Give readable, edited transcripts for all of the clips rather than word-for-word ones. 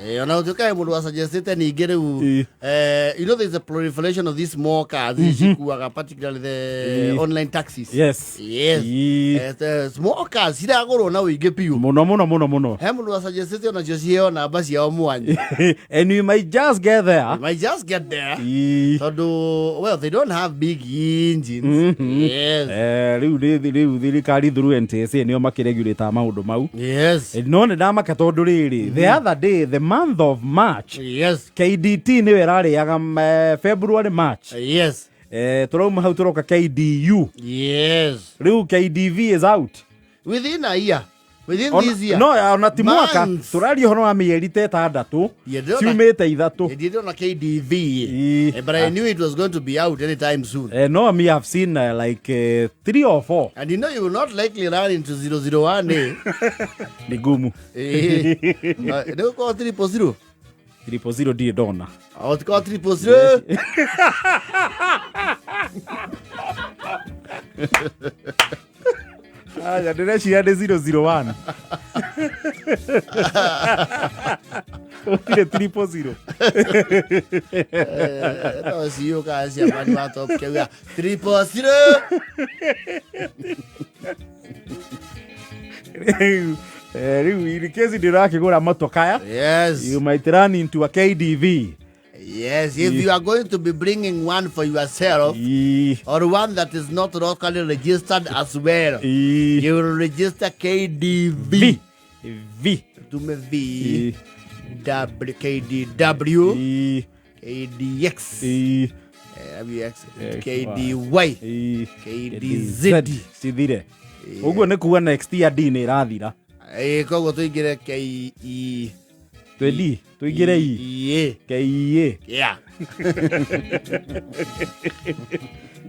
Ona gũtuĩka he mũndũ wasuggestĩte ningĩ rĩu you know there's a proliferation of these small cars ici cikuaga, particularly the online taxis. Yes. The small cars ciragũrwo na ũingĩ biũ. Muno muno muno muno. He mũndũ wasuggestĩte onacio ciheo namba ciao mwanya. And you might just get there. You might just get there. Tondũ well, they don't have big engines. Yes. Rĩu rĩu thirikari through NTSA nĩo makĩregulate maũndũ mau. No nĩ ndamaka tondũ rĩrĩ, the other day, the month of March, KDT nĩyo ĩrarĩaga, February, March. Tũrauma hau tũroka KDU. Rĩu KDV is out. Within a year, within this year. No, ona ti mwaka. Months. Tũraria ũhoro wa mĩeri ta 6 Yeah, ndĩrona- ciumĩte 3. Ndĩrona KDV. But I knew it was going to be out anytime soon. No, me have seen like three or four. And you know you will not likely run into 001, eh? Nĩ ngumu. Nĩ gũkorwo 000. 000 ndirĩ ndona. Otikorwo 000. Aya, ndĩreciria nĩ 001, gũtirĩ 000. No ciũkaga ciamani wa top kĩauga 000. Rĩu in case ndĩrakĩgũra motokaya, you might run into a KDV. Yes, if you are going to be bringing one for yourself or one that is not locally registered as well, you will register KDV. V V. Tume V W K D W K D X W X K D Y K D Z. Cithire ũguo nĩ kuga next year D nĩ ĩrathira. Koguo tũingĩre K E. Twĩ D, tũingĩre E. E. KEA. Yeah.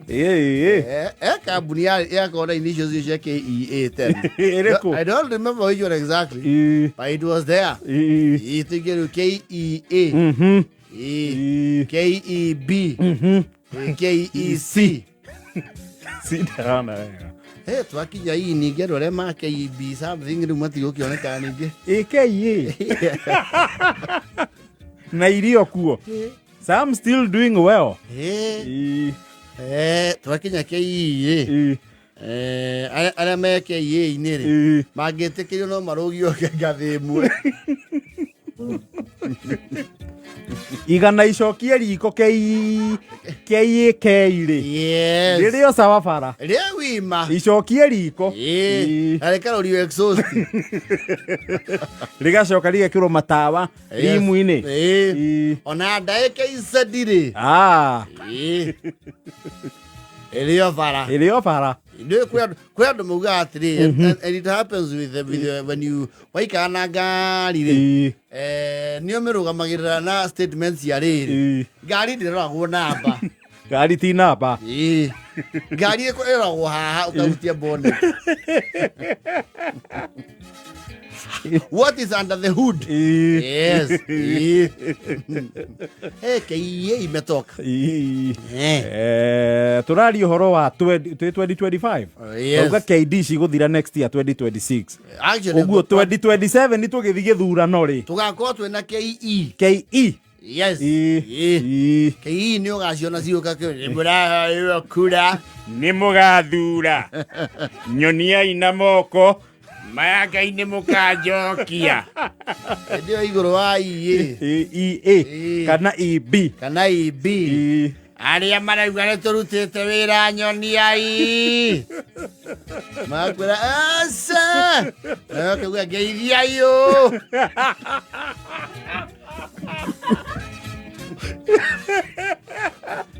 Ĩ. Kambuni yakorwo na initials icio cia KEA 10. Ĩrĩkũ? I don't remember which one exactly, but it was there. Tũingĩre rĩu KEA. E KEB. KEC. Sindarona wega. Hey, twakinya ii ningĩ andũ arĩa ma KEB something rĩu matigũkĩonekana ningĩ. Ĩ KEA na irio kuo, some still doing well. Twakinya KEA, arĩa me KEA-inĩ rĩ, mangĩtĩkĩrio no marũgio ngathĩ ĩmwe. Igana icokie riko KEK rĩ, rĩrĩ o sawa bara. Rĩa wima. Icokie riko. Na rĩkarorio exhaust. Rĩgacoka rĩgekĩrwo matawa rimu-inĩ. Ona ndaĩka icedi rĩ, ĩrĩ o bara. Ĩrĩ o bara. Nĩ kwĩ andũ maugaga atĩrĩ, and it happens with when you waikara na ngari rĩ, nĩo mĩrũgamagĩrĩra na statements cia rĩrĩ, ngari ndĩroragwo namba. Ngari ti namba. Ngari ĩroragwo haha ũkahutia bonnet, what is under the hood. Yes. Hey, KEA imetoka. Tũraria ũhoro wa 20 2025. Yes. Tauga KD cigũthira next year 2026. Actually, ũguo 2027 nĩ tũgĩthiĩ gĩthurano rĩ, tũgakorwo twĩna KE. KE. Yes. KE nĩ ũgaciona ciũka nĩ mũrahoirwo kura. Nĩ mũgathura nyoniai na moko maya Ngai nĩ mũkanjokia. Hĩndĩ ĩyo igũrũ wa EA. EA kana EB. Kana EB. Arĩa marauga nĩ tũrutĩte wĩra, nyoniai, makwĩra aca, nawe ũkauga ngeithiai ũ.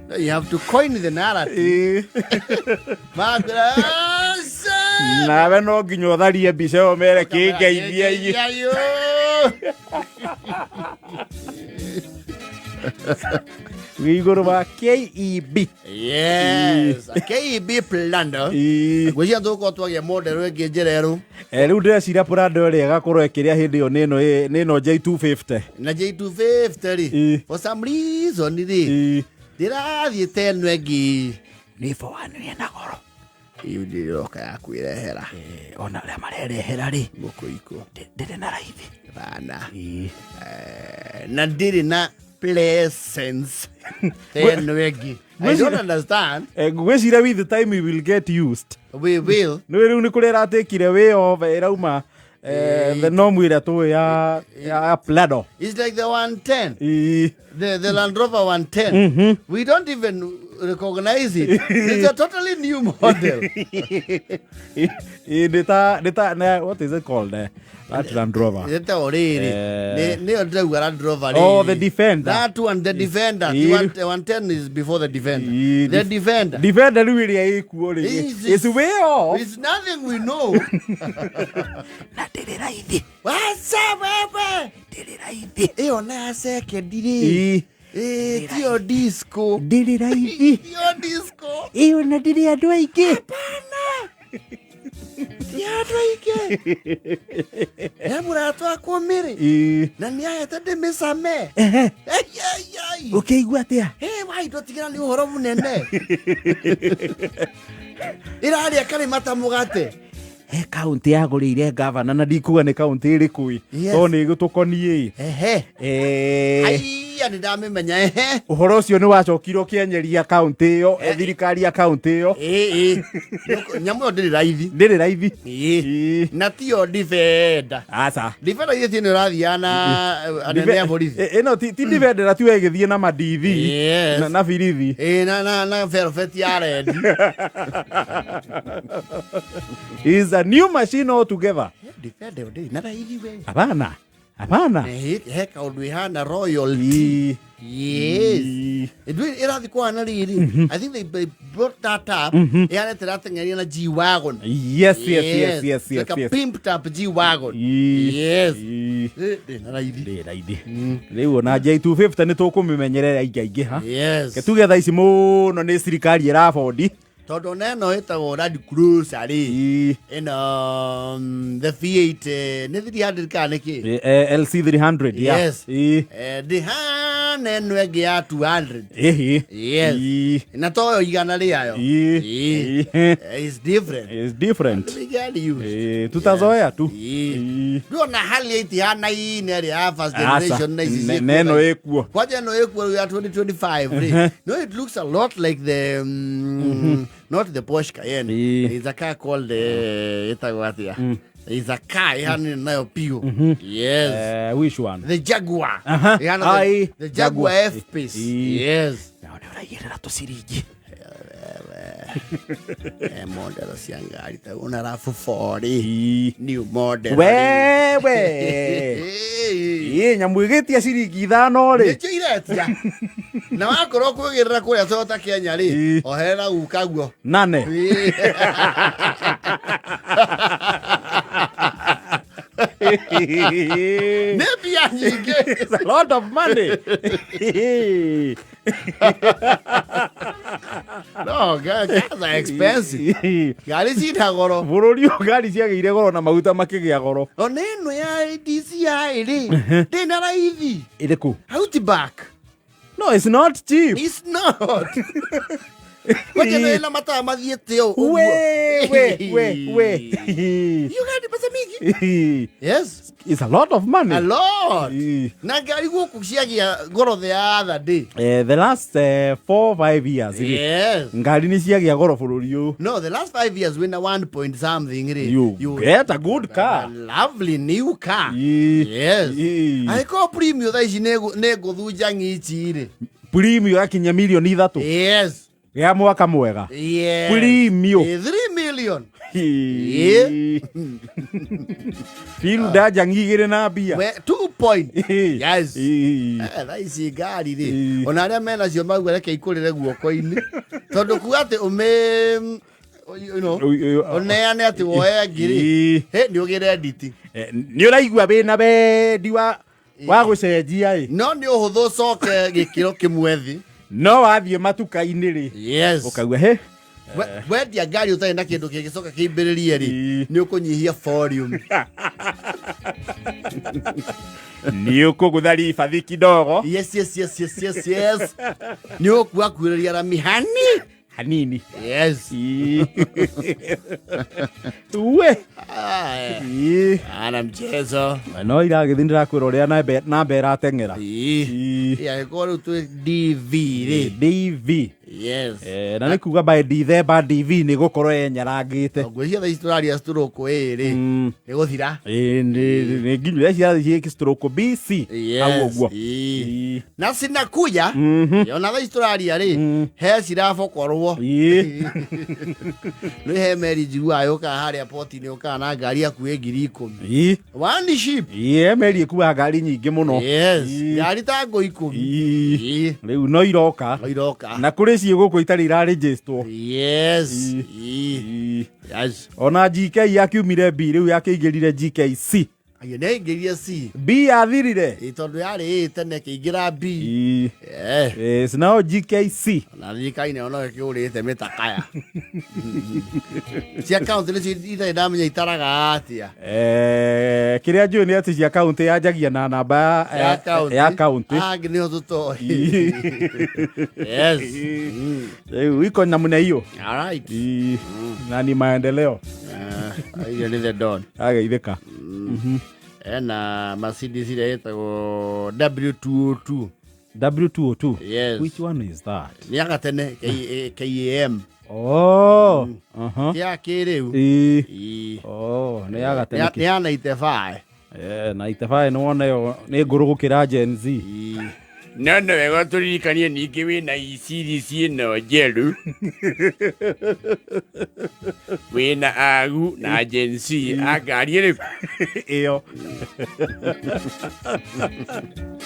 No, you have to coin the narrative. Makwĩra aca. Nawe no nginya ũtharie mbica ĩyo mere kĩngeithiai. Ngeithiai ũ. Wĩ igũrũ wa KEB. Yes, a KEB Plando. Ngwĩciria tũgũkorwo twagĩa model ĩngĩ njererũ. Rĩu ndĩreciria Prado ĩrĩa ĩgakorwo ĩkĩrĩa hĩndĩ ĩyo nĩ ĩno nĩ ĩno J250. Na J250 rĩ, for some reason rĩ, ndĩrathiĩ ta ĩno ĩngĩ. Nĩ 41 ĩna goro. Ĩyo ndĩroka ya kwĩrehera. Ona arĩa marerehera rĩ, Mũkũikũ. Ndĩrĩ na raithi. Bana. Na ndĩrĩ na presence ta ĩno ĩngĩ. I don't understand. Ngwĩciria with time we will get used. We will. Nĩ rĩu nĩ kũrĩa ĩratekire way off, ĩrauma the norm ĩrĩa tũĩ ya Prado. It's like the 110. Ĩĩ. The Land Rover 110. We don't even recognize it. It's a totally new model. Ĩĩ, nĩ ta what is it called, that Land Rover? Ĩtagwo rĩrĩ. Nĩyo ndĩrauga Land Rover Oh, rĩrĩ. the Defender. That one, the Defender. The 110 is before the Defender. The Defender. Defender rĩu ĩrĩa ĩkuo rĩ is way off. It's nothing we know. Na ndĩrĩ raithi. Waca wewe. Ndĩrĩ raithi. Ĩyo na ya second rĩ. Ĩĩ, tiyo disco. Ndĩrĩ raithi. Tiyo disco. Ĩyo na ndĩrĩ andũ aingĩ. Ti andũ aingĩ. He mũrata wakwa mĩrĩ. Na nĩ ahete ndĩmĩcame. Ei, ei, ei. Ũkĩigua atĩa? Hey, waindo tigĩra nĩ ũhoro mũnene. Ĩrarĩa karĩma ta mũgate. He kaunti yagũrĩire gavana, na ndikuga nĩ kaunti ĩrĩkũ ĩ, tondũ nĩ ĩgũtũkoniĩ. Ehe. Aiya, nĩ ndamĩmenya, ehe. Ũhoro ũcio nĩ wacokire ũkĩenyeria kaunti ĩyo, thirikari ya kaunti ĩyo. Ĩĩ, ĩĩ. Nyamũ ĩyo ndĩrĩ raithi. Ndĩrĩ raithi. Ĩĩ. Na tiyo Defender. Aca. Defender ithe nĩ ũrathiaga na anene a borithi. Ĩno ti Defender, tiwe ĩgĩthiĩ na mandithi na birithi. Ĩĩ, na velvet ya red. Is a new machine altogether. Defender ĩyo ndĩrĩ na raithi we. Hapana, hapana. He kaũndũ ĩhana royalty. Yes. Ĩndũ ĩrathiĩ kũhana rĩrĩ. I think they brought that up. Ĩhana ĩrateng'eria na G-Wagon. Like a pimped up G-Wagon. Yes. Ndĩrĩ na raithi. Ndĩrĩ raithi. Rĩu ona J250 nĩ tũkũmĩmenyerera ingĩ ha. Yes. Tuge thaa ici mũno nĩ thirikari ĩrabondi. Tondũ ona ĩno ĩtagwo Land Cruiser rĩ. Ĩno the V8, nĩ 300 kana nĩ kĩ? LC 300, yeah. Yes. Ndĩhana ĩno ĩngĩ ya 200. Yes. Na toyo igana rĩayo. It's different. It's different. We get used. Tutazoea tu. Ndona hali ĩtihanaine ĩrĩa ya first generation na ici ciĩkuo Na ĩno thaa ici. ĩkuo. Kwanja ĩno ĩkuo ya 2025 rĩ. No, it looks a lot like the not the Porsche Cayenne. It's a car called ĩtagwo atĩa? It's a car ĩhanine nayo piũ. Yes. Which one? The Jaguar. Ĩhana Ai, the Jaguar Jaguar. F-Pace. Yes. Nao nĩ ũraigĩrĩra tũciringi. Model cia ngari ta una RAV4 rĩ. New model. Wewe. Ĩĩ. Ĩ, nyamũ ĩgĩtia ciringi 5 rĩ. Nĩkĩo iretia. Na wakorwo kwĩgĩrĩra kũrĩa Toyota Kenya rĩ, oherera guka guo. Nane. Ĩĩ. Nĩ mbia nyingĩ. It's a lot of money. No, cars are expensive. Ngari cina goro. Bũrũri ũyũ ngari ciagĩire goro na maguta makĩgĩa goro. Ona ĩno ya DCI rĩ, ndĩna raithi. Ĩrĩkũ? Outback. No, it's not cheap. It's not. Kwanja ĩno ĩna mataa mathiĩte ũũ ũguo. We, we, we, we. You got pesa mingi. Yes. It's a lot of money. A lot. Ĩĩ. Na ngari gũkũ ciagĩa goro the other day. The last 4-5 years rĩ, ngari nĩ ciagĩa goro bũrũri ũyũ. No, the last 5 years wina 1 point something rĩ. You get a good A car. lovely new car. Yes. Angĩkorwo Premio thaa ici nĩ ngũthunja ng'ici rĩ. Premio yakinya mirioni 3. Ya mwaka mwega. Premio. 3 million. Ĩĩ. Firuda njangi igĩrĩ na mbia. We, 2 point. Yes. Thaa ici ngari rĩ, ona arĩa menacio mauga reke ikũrĩre guoko-inĩ, tondũ kuga atĩ ũmĩ ũneane atĩ woe ngiri, he nĩ ũgĩre nditi. Nĩ ũraigua wĩna wendi wa gũcenjia ĩ. No nĩ ũhũthũ ũcoke gĩkĩro kĩmwe thĩ. No wathiĩ matuka-inĩ rĩ, ũkaigua he. Wendia ngari ũtarĩ na kĩndũ kĩngĩcoka kĩimbĩrĩrie rĩ, nĩ ũkũnyihia volume. Nĩ ũkũgũtha ribathi kidogo. Yes, nĩ ũkua kuĩrĩria rami hani. Hanini. Yes. Ii. We. Ah, Ii. ana mchezo. No iragĩthiĩ, ndĩrakwĩra ũrĩa namba ĩrateng'era. Ii. Ii. Angĩkorwo rĩu twĩ DV rĩ. DV. Yes. Na nĩ kuga by December DV nĩ gũkorwo yenyarangĩte. Ngwĩciria thaa ici tũraria stroke ĩ rĩ, nĩ gũthira. Ĩ, nĩ nginya cirathiĩ ciĩ stroke BC hau ũguo. Ii. Ii. Na cinakuja ona thaa ici tũraria rĩ, he cirabokorwo. Nĩ he meri njiguaga yũkaga harĩa poti-inĩ, yũkaga na ngari hakuhĩ 10,000. One ship. Ii, meri ĩkuaga ngari nyingĩ mũno. Yes. Ngari ta ngũ 10. Ii. Rĩu no iroka. No iroka. Na kũrĩ ciĩ gũkũ itarĩ irarĩnjĩstwo. Yes. Ii. Ii. Yes. Ona GK yakiumire B, rĩu yakĩingĩrire GKC. Ayo nĩ aingĩrire C. B yathirire. Ĩ, tondũ yarĩ A tene kĩingĩra B. Ii. Eh. Yes, now GKC. Na thirikari nayo no ĩkĩgũrĩte mĩtakaya cia kaunti, nĩcio itarĩ ndamenya itaraga atĩa. Kĩrĩa njũĩ nĩ atĩ cia kaunti yanjagia na namba ya ya kaunti. Angĩ nĩho tũtoĩ. Yes. Rĩu iko namna hiyo. All right. Ii. Na ni maendeleo. Ah, hiyo nĩ the Don. Ageithĩka. Ena Mercedes ĩrĩa ĩtagwo W202. W202? Yes. Which one is that? Nĩ ya gatene, KAM. Oh, uh-huh. Ti ya kĩrĩu. Ii. Ii. Oh, nĩ ya gatene. Nĩ ya 95. Na 95 nĩ wona ĩyo nĩ ngũrũ gũkĩra Gen Z. No wega tũririkanie ningĩ wĩna series ĩno njerũ, wĩna agu na Gen Z a ngari ĩrĩkũ? Ĩyo.